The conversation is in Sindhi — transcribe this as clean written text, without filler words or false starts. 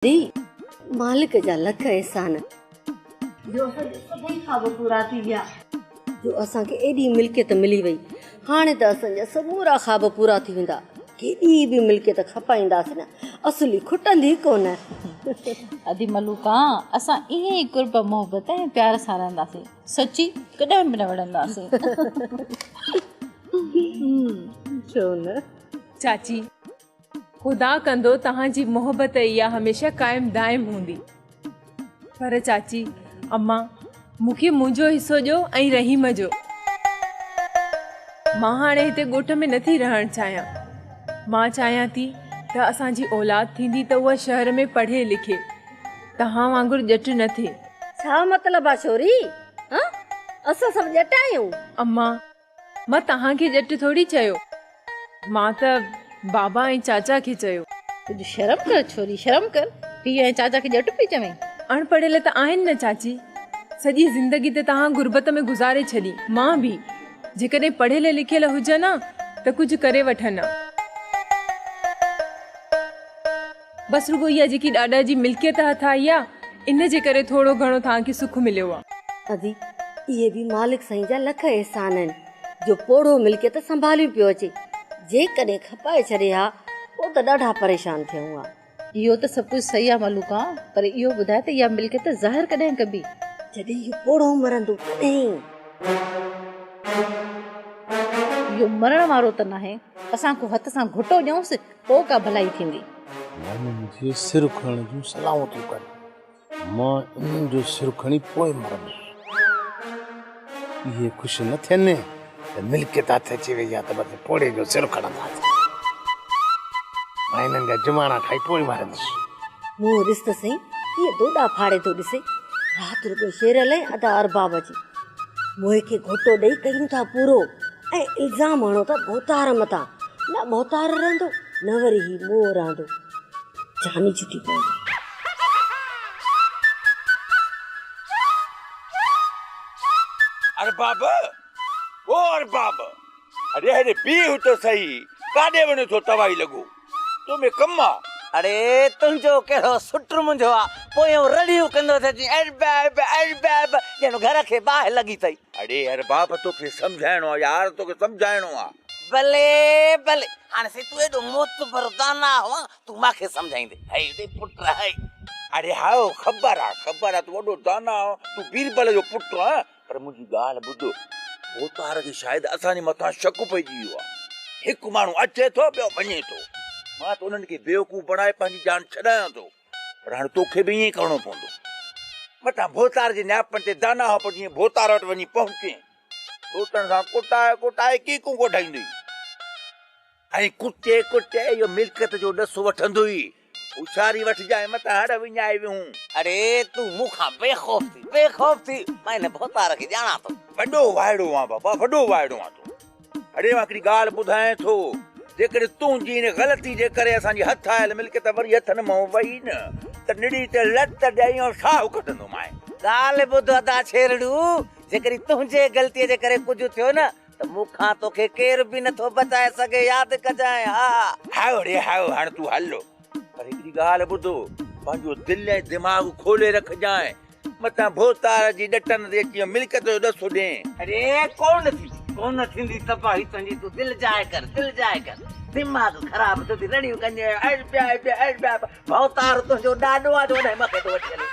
The مالڪ جا لک احسان جو اسان جا سڀئي خواب پورا ٿي ويا، جو اسان کي ايڏي ملڪيت ملي وئي. هاڻي ته اسان جا سمورا خواب پورا ٿي ويندا. ڪيڏي به ملڪيت کپائينداسين نه، اصلي کٽندي ڪونه. ادي ملوڪا، اسان ائين ئي قرب، محبت ۽ پيار سان رهنداسين. سچي ڪڏهن به نه وڙهنداسين. ڇو نه؟ چاچي، خدا ڪندو توهان جي محبت اها هميشه قائم دائم هوندي. پر چاچي، امان، مون کي منهنجو حصو ڏيو ۽ رحيم جو. مان هاڻي هتي ڳوٺ ۾ نٿي رهڻ چاهيان. مان چاهيان ٿي ته اسان جي اولاد ٿيندي ته اها شهر ۾ پڙهي لکي. توهان وانگر ڄٽ نه ٿئي. ڇا مطلب آ ڇوري؟ هان؟ اسان سڀ ڄٽ آهيون؟ امان، مان توهان کي ڄٽ ٿوري چيو، مان ته بابا ۽ چاچا کي چيو. ڪجهه شرم ڪر ڇوري، شرم ڪر، پيء ۽ چاچا کي ڄٽ پئي چوين؟ اڻ پڙهيل ته آهن نه چاچي، سڄي زندگي ته توهان غربت ۾ گذاري ڇڏي، مان به جيڪڏهن پڙهيل لکيل هجن ها ته ڪجهه ڪري وٺن ها. بس رڳو اها جيڪي ڏاڏا جي ملڪيت هٿ آئي آ، ان جي ڪري ٿورو گهڻو توهان کي سک مليو آ. ادي، اهي به مالڪ سائين جا لک احسان آهن جو پوڙهو ملڪيت سنڀاليون پيو اچي. جيڪڏهن کپائي ڇڏي ها، پوء ته ڏاڍا پريشان ٿيون ها. اهو ته سڀ ڪجهه صحيح آ ملوڪا، پر اهو ٻڌاء ته اها ملڪيت ظاهر ڪڏهن ڪبي؟ جڏهن اهو پوڙهو مرندو تڏهن. اهو مرڻ وارو ته ناهي، اسان ڪو هٿ سان گهٽو ڏيونس پوء ڪا ڀلائي ٿيندي. منهنجي سر کڻڻ جون صلاحون ٿيون ڪن. مان انهن جو سر کڻي پوء مرندس. اهي خوش نه ٿين ته ملڪيت هٿ اچي وئي آ ته بس پوڙهي جو سر کڻنداسين. مان انهن جا جماڻا کائي پوء مرندس. منهن ڏس ته سهي ڪيئن دوڏا ڦاڙي ٿو ڏسي. رات رڳو شيرل ۽ ادا ارباب جي موهي کي گهوٽو ڏئي ڪيون ٿا پورو ۽ الزام هڻو ٿا ڀوتار مٿان. نه ڀوتار رهندو نه وري هي موهه رهندو. جاني ڇٽي پوندي. ارباب او ارباب اڙي هيڏي بيهه ته سهي ڪاڏي وڃين ٿو توائي لڳو تو ۾ ڪم آ. اڙي تنهنجو ڪهڙو سٽ منهنجو آ پويون رڙيون ڪندو ٿو اچين ارباب ارباب ڄڻ گهر کي باهه لڳي اٿئي. اڙي ارباب توکي سمجهائڻو آ يار توکي سمجهائڻو آ. بلي بلي هاڻي سائين تون ايڏو معتبر داناء هئان تون مان کي سمجهائيندين هئي ڙي پٽ هئي. اڙي هائو خبر آ خبر آ تون وڏو داناء آن تون بيربل جو پٽ آن پر منهنجي ڳالهه ٻڌ، ڀوتار کي شايد اسان جي مٿان شڪ پئجي ويو آهي. هڪ ماڻهو اچي ٿو، ٻيو وڃي ٿو. مان ته انهن کي بيوقوف بڻائي پنهنجي جان ڇڏايان ٿو، پر هاڻي توکي به ائين ئي ڪرڻو پوندو. متان ڀوتار جي نياپن تي داناهه پٽ جيئن ڀوتار وٽ وڃي پهچين، سوٽن سان ڪٽائي ڪٽائي ڪيڪون ڪڍائيندئي. ۽ ڪٽي ڪٽي اهو ملڪيت جو ڏس وٺندو ئي. هوشياري وٺجانء متان هڙ وڃائي ويهون. اڙي تون مون کان بي خوف ٿي، بي خوف ٿي، مان هن ڀوتار کي ڄاڻان ٿو. وڏو وائڙو آن بابا، وڏو وائڙو آن تون. اڙي مان هڪڙي ڳالهه ٻڌايان ٿو، جيڪڏهن تنهنجي ان غلطي جي ڪري اسان جي هٿ آيل ملڪيت وري هٿن مان وئي نه ته نڙي تي لت ڏيئي آئون ساهه ڪڍندومانء. ڳالهه ٻڌ ادا ڇيرڙو، جيڪڏهن تنهنجي غلطيء جي ڪري ڪجهه ٿيو نه ته مون کان توکي ڪير به نٿو بچائي سگهي، ياد ڪجانء ها. هائو ڙي هائو، هاڻ تون هل. پر هڪڙي ڳالهه ٻڌ، پنهنجو دل ۽ دماغ کولي رکجانء، متان ڀوتار جي ڏٽن تي اچي ملڪيت جو ڏس ڏين. اڙي ڪونه ٿيندي، ڪونه ٿيندي تباهي تنهنجي، تون دل جاء ڪر، دل جاء ڪر. دماغ خراب ٿيو ٿي رڙيون ڪندين، اڙ پيا، اڙ پيا، اڙ پيا. ڀوتار تنهنجو ڏاڏو آ جو اڏهين مون کي ٿو وٺي هلي.